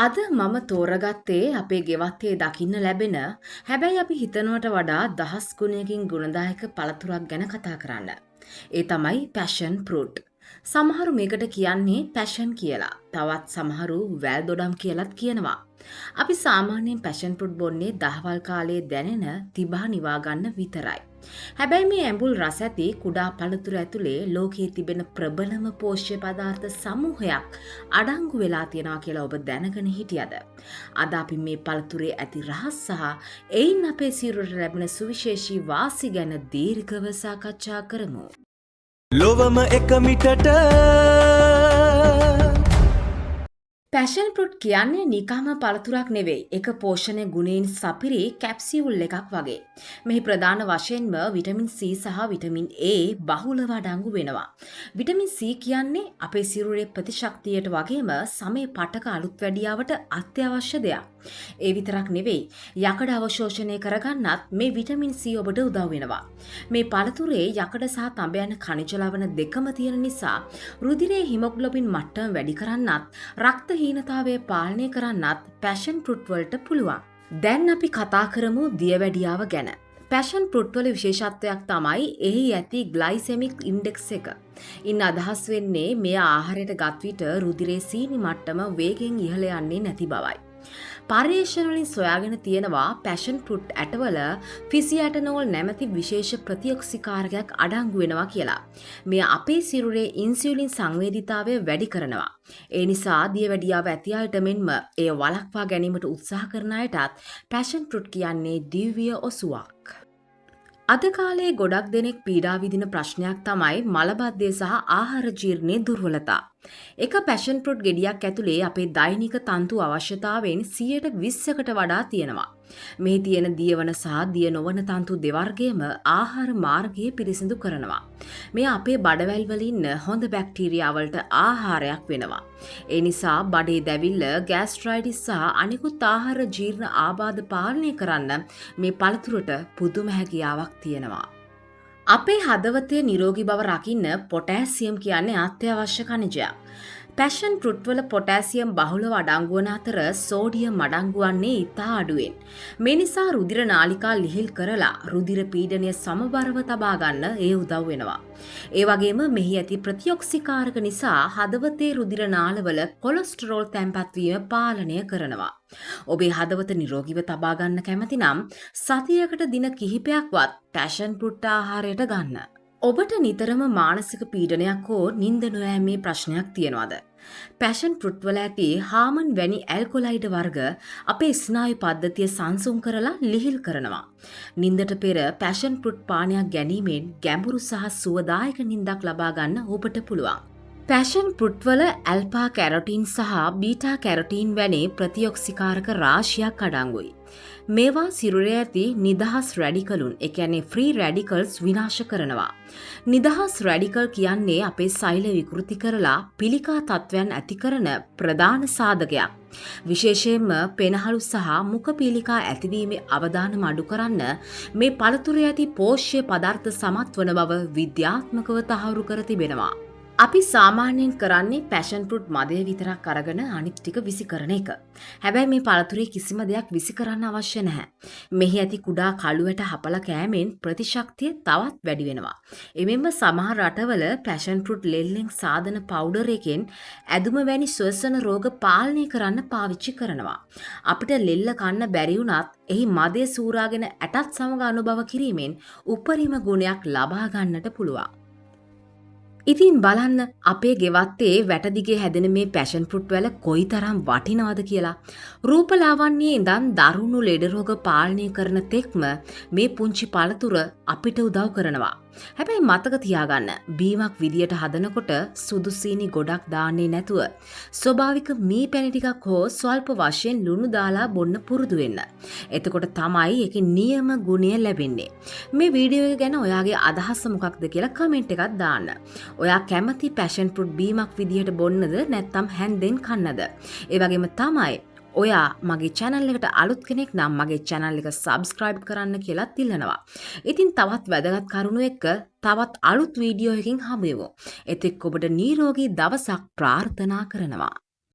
අද මම තෝරගත්තේ අපේ ගෙවත්තේ දකින්න ලැබෙන හැබැයි අපි හිතනවට වඩා දහස් ගුණයකින් ගුණදායක පළතුරක් ගැන කතා කරන්න. ඒ තමයි පැෂන් ෆෘට්. සමහරු මේකට කියන්නේ පැෂන් කියලා. තවත් සමහරු වැල් දොඩම් කියලත් කියනවා. අපි සාමාන්‍යයෙන් පැෂන් ෆෘට් බොන්නේ දහවල් කාලයේ දැනෙන තිබහ නිවා ගන්න විතරයි. හැබැයි මේ ඇඹුල් රස ඇති කුඩා පළතුර ඇතුලේ ලෝකයේ තිබෙන ප්‍රබලම පෝෂ්‍ය පදාර්ථ සමූහයක් අඩංගු වෙලා තියෙනවා කියලා ඔබ දැනගෙන හිටියද? අද අපි මේ පළතුරේ ඇති රහස් සහ එයින් අපේ සිරුරට ලැබෙන සුවිශේෂී වාසි ගැන දීර්ඝව සාකච්ඡා කරමු. ලොවම එක මිටට. පැෂන් ෆෘට් කියන්නේ නිකම්ම පළතුරක් නෙවෙයි. ඒක පෝෂණ ගුණයෙන් සපිරි කැප්සියුල් එකක් වගේ. මෙහි ප්‍රධාන වශයෙන්ම විටමින් C සහ විටමින් A බහුලව අඩංගු වෙනවා. විටමින් C කියන්නේ අපේ සිරුරේ ප්‍රතිශක්තියට වගේම සමේ පටක අලුත් වැඩියාවට අත්‍යවශ්‍ය දෙයක්. ඒ විතරක් නෙවෙයි, යකඩ අවශෝෂණය කරගන්නත් මේ විටමින් C ඔබට උදව් වෙනවා. මේ පළතුරේ යකඩ සහ තඹ යන ඛනිජ ලවණ දෙකම තියෙන නිසා රුධිරයේ හිමොග්ලොබින් මට්ටම වැඩි කරන්නත්, රක්ත හීනතාවය පාලනය කරන්නත් පැෂන් ෆෘට් වලට පුළුවන්. දැන් අපි කතා කරමු දියවැඩියාව ගැන. පැෂන් ෆෘට් වල විශේෂත්වයක් තමයි එහි ඇති ග්ලයිසෙමික් ඉන්ඩෙක්ස් එක. ඉන් අදහස් වෙන්නේ මෙය ආහාරයට ගත් විට රුධිරයේ සීනි මට්ටම වේගෙන් ඉහළ යන්නේ නැති බවයි. පර්යේෂණ වලින් සොයාගෙන තියෙනවා පැෂන් ෆෘට් ඇටවල ෆිසිඇටනෝල් නැමැති විශේෂ ප්‍රතිඔක්සිකාරකයක් අඩංගු වෙනවා කියලා. මෙය අපේ සිරුරේ ඉන්සියුලින් සංවේදීතාවය වැඩි කරනවා. ඒ නිසා දියවැඩියාව ඇති අයට මෙන්ම එය වළක්වා ගැනීමට උත්සාහ කරන අයටත් පැෂන් ෆෘට් කියන්නේ දිව්‍ය ඔසුවක්. අද කාලේ ගොඩක් දෙනෙක් පීඩා විඳින ප්‍රශ්නයක් තමයි මලබද්ධය සහ ආහාර ජීර්ණයේ දුර්වලතා. එක පැෂන් ෆෘට් ගෙඩියක් ඇතුලේ අපේ දෛනික තන්තු අවශ්‍යතාවයෙන් 20%කට වඩා තියෙනවා. මෙහි තියෙන දියවන සහ දිය නොවන තන්තු දෙවර්ගයම ආහාර මාර්ගය පිරිසිදු කරනවා. මෙය අපේ බඩවැල් වල ඉන්න හොඳ බැක්ටීරියා වලට ආහාරයක් වෙනවා. ඒ නිසා බඩේ දැවිල්ල, ගෑස්ට්‍රයිටිස් සහ අනිකුත් ආහාර ජීර්ණ ආබාධ පාලනය කරන්න මේ පළතුරට පුදුම හැකියාවක් තියෙනවා. අපේ හදවතේ නිරෝගී බව රකින්න පොටෑසියම් කියන්නේ අත්‍යවශ්‍ය ඛනිජයක්. පැෂන් ෆෘට් වල පොටෑසියම් බහුලව අඩංගු වන අතර සෝඩියම් අඩංගු වන්නේ ඉතා අඩුවෙන්. මේ නිසා රුධිර නාලිකා ලිහිල් කරලා රුධිර පීඩනය සමබරව තබා ගන්න ඒ උදව් වෙනවා. ඒ වගේම මෙහි ඇති ප්‍රතිඔක්සිකාරක නිසා හදවතේ රුධිර නාලවල කොලෙස්ටරෝල් තැන්පත් වීම පාලනය කරනවා. ඔබේ හදවත නිරෝගීව තබා ගන්න කැමති නම් සතියකට දින කිහිපයක්වත් පැෂන් ෆෘට් ආහාරයට ගන්න. ඔබට නිතරම මානසික පීඩනයක් හෝ නින්ද නොයෑමේ ප්‍රශ්නයක් තියෙනවද? පැෂන් ෆෘට් වල ඇති හාමන් වැනි ඇල්කොලයිඩ් වර්ග අපේ ස්නායු පද්ධතිය සංසුන් කරලා ලිහිල් කරනවා. නින්දට පෙර පැෂන් ෆෘට් පානයක් ගැනීමෙන් ගැඹුරු සහ සුවදායක නින්දක් ලබා ගන්න ඔබට පුළුවන්. පැෂන් ෆෘට් වල ඇල්ෆා කැරොටින් සහ බීටා කැරොටීන් වැනි ප්‍රතිඔක්සිකාරක රාශියක් අඩංගුයි. මේවා සිරුරේ ඇති නිදහස් රැඩිකලුන්, ඒ කියන්නේ ෆ්‍රී රැඩිකල්ස් විනාශ කරනවා. නිදහස් රැඩිකල් කියන්නේ අපේ සෛල විකෘති කරලා පිළිකා තත්ත්වයන් ඇති කරන ප්‍රධාන සාධකයක්. විශේෂයෙන්ම පෙනහළු සහ මුඛ පීලිකා ඇතිවීමේ අවදානම අඩු කරන්න මේ පළතුරේ ඇති පෝෂ්‍ය පදාර්ථ සමත් වන බව විද්‍යාත්මකව තහවුරු කර තිබෙනවා. අපි සාමාන්‍යයෙන් කරන්නේ පැෂන් ෆෘට් මදය විතරක් අරගෙන අනිත් ටික විසි කරන එක. හැබැයි මේ පළතුරේ කිසිම දෙයක් විසි කරන්න අවශ්‍ය නැහැ. මෙහි ඇති කුඩා කළු ඇට හපලා කෑමෙන් ප්‍රතිශක්තිය තවත් වැඩි වෙනවා. එමෙන්ම සමහර රටවල පැෂන් ෆෘට් ලෙල්ලෙන් සාදන පවුඩර් එකෙන් ඇදුම වැනි ශ්වසන රෝග පාලනය කරන්න පාවිච්චි කරනවා. අපිට ලෙල්ල කන්න බැරි වුණත් එහි මදය සූරාගෙන ඇටත් සමග අනුභව කිරීමෙන් උපරිම ගුණයක් ලබා ගන්නට පුළුවන්. ඉතින් බලන්න, අපේ ගෙවත්තේ වැට දිගේ හැදෙන මේ පැෂන් ෆෘට් වල කොයිතරම් වටිනවද කියලා. රූපලාවන්‍යයේ ඉඳන් දරුණු ලෙඩ රෝග පාලනය කරන තෙක්ම මේ පුංචි පළතුර අපිට උදව් කරනවා. හැබැයි මතක තියාගන්න, බීමක් විදියට හදනකොට සුදු සීනි ගොඩක් දාන්නේ නැතුව ස්වභාවික මී පැණි ටිකක් හෝ ස්වල්ප වශයෙන් ලුණු දාලා බොන්න පුරුදු වෙන්න. එතකොට තමයි ඒකේ නියම ගුණය ලැබෙන්නේ. මේ වීඩියෝ එක ගැන ඔයාගේ අදහස මොකක්ද කියලා කමෙන්ට් එකක් දාන්න. ඔයා කැමති පැෂන් ෆෘට් බීමක් විදියට බොන්නද නැත්නම් හැන්දෙන් කන්නද? ඒ වගේම තමයි ඔයා මගේ චැනල් එකට අලුත් කෙනෙක් නම් මගේ චැනල් එක සබ්ස්ක්‍රයිබ් කරන්න කියලාත් ඉල්ලනවා. ඉතින් තවත් වැදගත් කරුණු එක්ක තවත් අලුත් වීඩියෝ එකකින් හමු වෙමු. එතෙක් ඔබට නිරෝගී දවසක් ප්‍රාර්ථනා කරනවා.